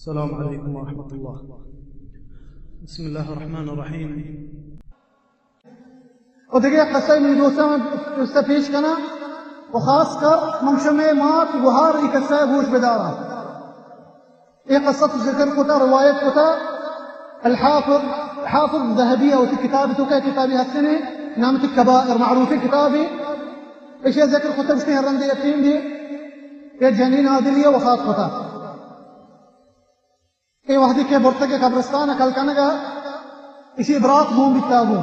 السلام علیکم ورحمۃ اللہ۔ بسم اللہ الرحمن الرحیم۔ و دگہ یک قصہ منی دوستاں قصہ پیش کناں، و خاص کر من شمے مات گوہار ای قصہ گوش بداراں۔ اے قصہ تو ذکر کتا، روایت کتا الحافظ، حافظ ذہبی ءَ وتی کتاب تو کہ کتابی ہستنے، نام تی کبائر، معروفیں کتابے۔ ایشی ذکر کتا، گوشتے ہر رندے یتیم بھی، اے جنین عادلی ءَ وفات کتا۔ اے وہدی کہ برتگ قبرستان کل کنگا، ایشی برات گون بیتا گون۔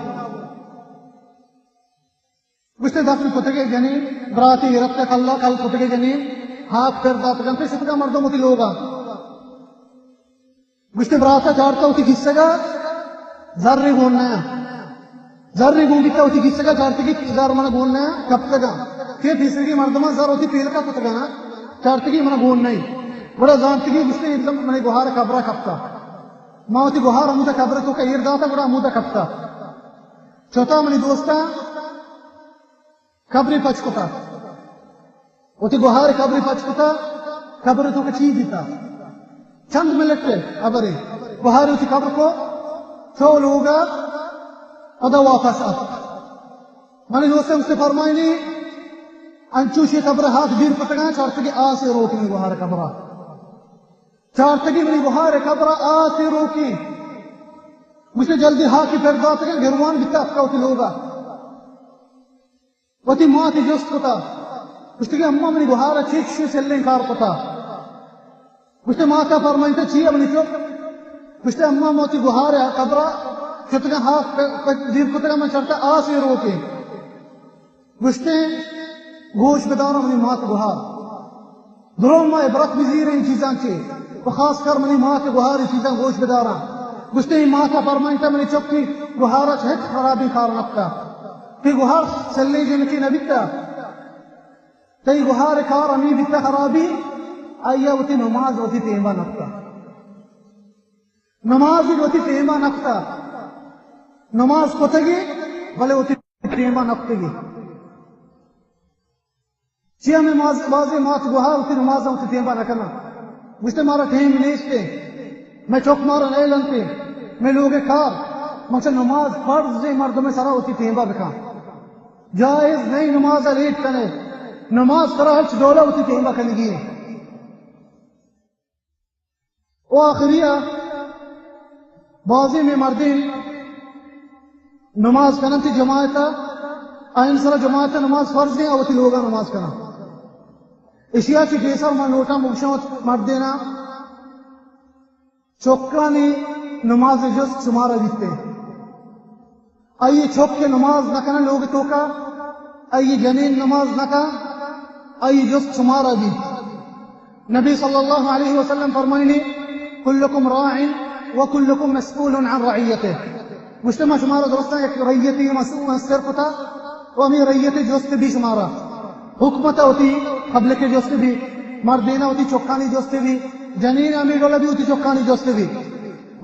گوشتے دفن کتگے جنین، براتی رت کلا کل کتگے جنین، ہاک پر داتگن پہ شتگا مردم وتی لوگا۔ گوشتے براتا چارتا وتی کیسگا زر گون نہ، زر گون بیتا وتی کیسگا، چارتگی زر من گون نہ کپتگا۔ کہ پیسرگی مردمان زر وتی پیلکا کتگا نا، چارتگی من گون نہیں۔ بڑا زانتگی گوشتے ایدم منی گوہار قبرا کپتا۔ ما وتی گوہار ہمودا قبر تو کہ ایر داتا، گڑا ہمودا کپتا۔ چوتا منی دوستاں قبرے پچ کتا، وتی گوہار قبرے پچ کتا، قبر تو کہ چی دیتا، چند منٹ ءَ ہبرے، گوہار وتی قبر کو، چو لوگا پدا واپس ات۔ منی دوستاں استے فرمائنی، انچوشی قبر ہاتھ دیر کتگاں، چارتگی آسے روکنی گوہار قبرا۔ چارتگی منی گوہار قبر آسے روکی۔ گوشتے جلدی ہاکی پر داتگا، گروان بیتا اتکا وتی لوگا۔ وتی ماتی جست کتا۔ گوشتے کہ اما منی گوہارا چیک شو سلیں کار کتا۔ گوشتے ماتا فرمائنتا چی منی چک؟ گوشتے اما موتی گوہار قبرا شتگا ہاک پ-، پ-، دیر کتگا من چارتا آسے روکے۔ گوشتے، گوش بدار منی مات گوہار۔ درو ما عبرت بزیریں چیزاں چے، و خاص کر منی مات گوہار چیزاں گوش بداراں۔ گوشتے ماتا فرمائنتا منی چکی گوہارا چہ ہچ خرابی کار نکتا۔ تی گوہار سلے جنکی نبیتا۔ تی گوہار کار ہمی بیتا خرابی، آیا وتی نماز وتی ٹیما نکتا۔ نماز وتی ٹیما نکتا۔ نماز کتگی، بلے وتی ٹیما نکتگی۔ چیا میں ماز-، بازیں مات گوہار وتی نماز وتی ٹیما نہ کناں؟ گوشتے مارا ٹیم نیستے، میں چک مارا نہیں لنتے، میں لوگ کار، مچا نماز فرض مردم سرا وتی ٹیما بکاں۔ جائز نہیں نماز لیٹ کنے، نماز سرا ہرچ ڈولا وتی ٹیما کنگی ہے۔ و آخری ءَ بازیں مئے مردین نماز کننت جماعت ءَ، آئین سرا جماعت ءَ نماز فرض ایں، آ وتی لوگا نماز کناں۔ اشیا چہ پیسر من لوٹاں بگشاں وت مردینا، چکانی نماز جست شمارا بیتے۔ آئی چک کہ نماز نہ کناں لوگ توکا، آئی جنین نماز نہ کن، آئی جست شمارا بیت۔ نبی صلی اللہ علیہ وسلم فرمائنی، کلکم راع و کلکم مسئول عن رعیته۔ گوشتے ما شمارا درستاں یک رعیتی مسئول مستر کتا و ہمیں رعیت جست بی شمارا۔ حکومت وتی پبلک جست بی، مردینا وتی چکانی جست بی، جنین ہمیں ڈولا بی وتی چکانی جست بی۔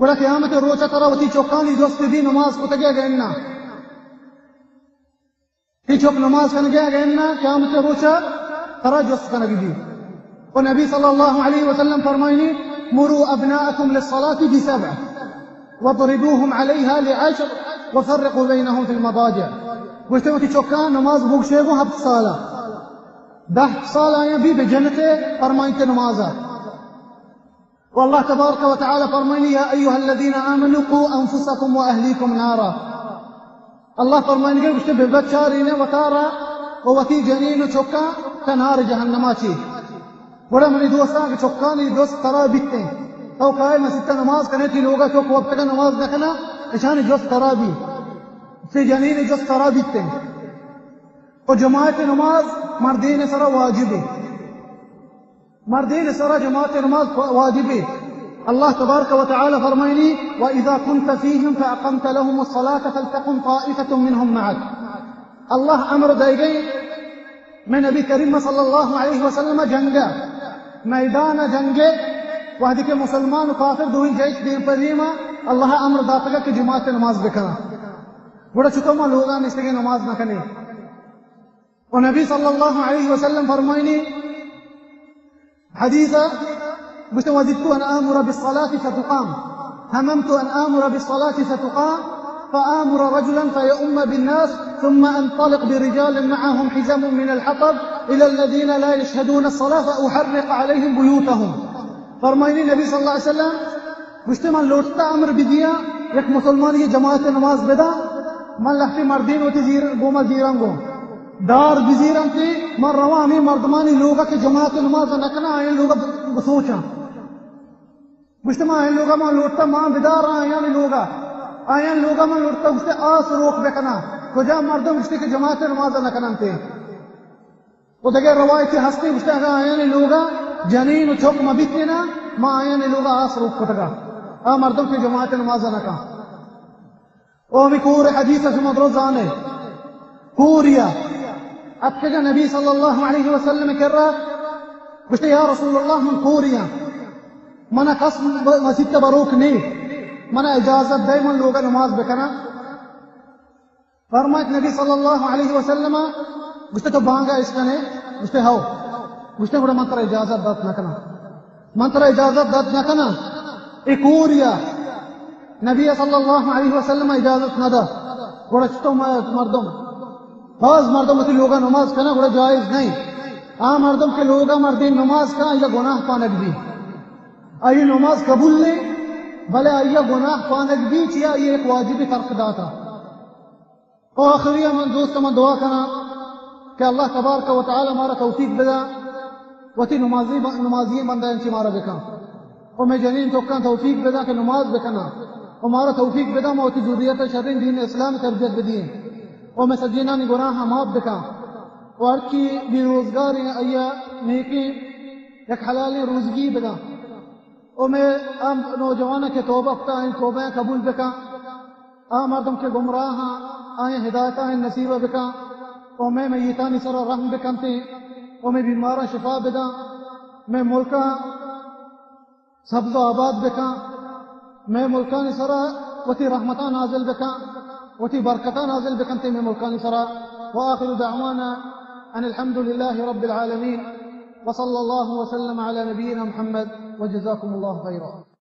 گڑا قیامت روچ ءَ ترا وتی چکانی جست بی نماز کتگی اگہ اناں۔ تی چک نماز کنگی اگہ اناں، قیامت روچ ءَ ترا جست کنگی بی۔ و نبی صلی اللہ علیہ وسلم فرمائنی، مروا ابناءکم للصلاة بسبع واضربوهم علیها لعشر وفرقوا بینهم فی المضاجع۔ گوشتے وتی چکاں نماز بگشے گوں ہپت سالا۔ دہ سال آیاں بی بجنتے فرمائنتے نمازا۔ و اللہ تبارک و تعالی فرمائنی، یا ایها الذین آمنوا قوا انفسکم و اهلیکم نارا۔ اللہ فرمائنگے گوشتے، بہ بچارین وتارا و وتی جنین و چکاں چہ نار جہنما چی۔ گڑا منی دوستاں کہ چکانی جست ترا بیتیں، تو کائے مسیتا نماز کنے، تی لوگا چک وقتگا نماز نہ کنا، اشانی جست ترا بی، تی جنین جست ترا بیتیں۔ و جماعت نماز مردین سرا واجبے۔ مردین سرا جماعت نماز واجبے۔ اللہ تبارک و تعالی فرمائنی، وَإِذَا كُنْتَ فِيهِمْ فَأَقَمْتَ لَهُمُ الصَّلَاةَ فَلْتَقُمْ طَائِفَةٌ مِّنْهُمْ مَعَكَ۔ اللہ امر دئیگئے مئے نبی کریم صلی اللہ علیہ وسلم جنگا، میدان جنگے، وہدی کہ مسلمان و کافر دوئیں جیش دیم پر دیما، اللہ امر داتگا کہ جماعت نماز بکنا۔ گڑا چطور ما لوگا نشتگے نماز نہ کنے؟ و نبی صلی اللہ علیہ وسلم فرمائنی حدیث، گوشتے: وزدت أن آمر بالصلاة فتقام، هممت أن آمر بالصلاة فتقام، فآمر رجلا فيؤم بالناس، ثم أنطلق برجال معهم حزم من الحطب إلى الذين لا يشهدون الصلاة فأحرق عليهم بيوتهم. فرمائنی نبی صلی اللہ علیہ وسلم گوشتے: من لوٹتا امر بدیاں یک مسلمانی جماعت نماز بدا، من لہتے مردین وتی زیر گوما زیراں گوں دار بزیرنت، من رواں ہمے مردمانی لوگا کہ جماعت نماز نہ کناں، آیاں لوگا بسوچاں۔ گوشتے: ما آیاں لوگا ما لوٹتا، ما بدار آیاں لوگا، آیاں لوگا من لوٹتا، گوشتے، آس روک بکناں۔ کجا مردم؟ گوشتے کہ جماعت نماز نہ کننتے۔ و دگہ روایتے ہستے، گوشتے، اگاں آیانی لوگا جنین و چک مہ بیتیناں، ما آیانی لوگا آس روک کتگا، آ مردم کہ جماعت نماز نہ کن۔ او ہمے کور حدیث شما درست زانے، کوریا اتکگا نبی صلی اللہ علیہ وسلم کرا، گوشتے: یا رسول اللہ، من کوریاں، منا کس مسیت بروک نے، منا اجازت دے من لوگا نماز بکناں۔ فرمائت نبی صلی اللہ علیہ وسلم، گوشتے: تو بانگا اشکنے؟ گوشتے: ہو۔ گوشتے: گڑا من ترا اجازت دات نہ کناں، من ترا اجازت دات نہ کناں۔ اے کوریا نبی صلی اللہ علیہ وسلم اجازت نہ دا۔ گڑا چتو م-، مردم، باز مردم وتی لوگا نماز کنا، گڑا جائز نہیں۔ آ مردم کہ لوگا مردین نماز کنا، آئیا گناہ پانگ بی، آئی نماز قبول نہیں، بلے آئیا گناہ پانگ بی، چیا آئی ایک واجب ترک داتا۔ او آخری من دوست، من دعا کناں کہ اللہ تبارک و تعالی مارا توفیق بدا، وتی نمازی، نمازی بندہ انچی مارا بکن۔ او میں جنین توکاں توفیق بدا کہ نماز بکناں۔ او مارا توفیق بدا، ما وتی ذریت شرین دین اسلام تربیت بدییں۔ او میں سجینانی گناہ معاف بکن۔ او ہر کی بے روزگار ہیں، آئیا نیکی یک حلالیں روزگی بدا۔ او میں آ نوجواناں کہ توبہ کتا، آئی توبہ قبول بکن۔ آ مردم کہ گمراہ آں، آئی ہدایت آئی نصیب بکن۔ او میں میتانی سرا رحم بکنتے۔ او میں بیماراں شفا بدن۔ میں ملکاں سبز و آباد بکن۔ میں ملکانی سرا وتی رحمتاں نازل بکن، وتی برکتاں نازل بکنتے میں ملکانی سرا۔ وآخر دعوانا أن الحمد لله رب العالمين، وصلى الله وسلم على نبينا محمد، وجزاكم الله خيرا۔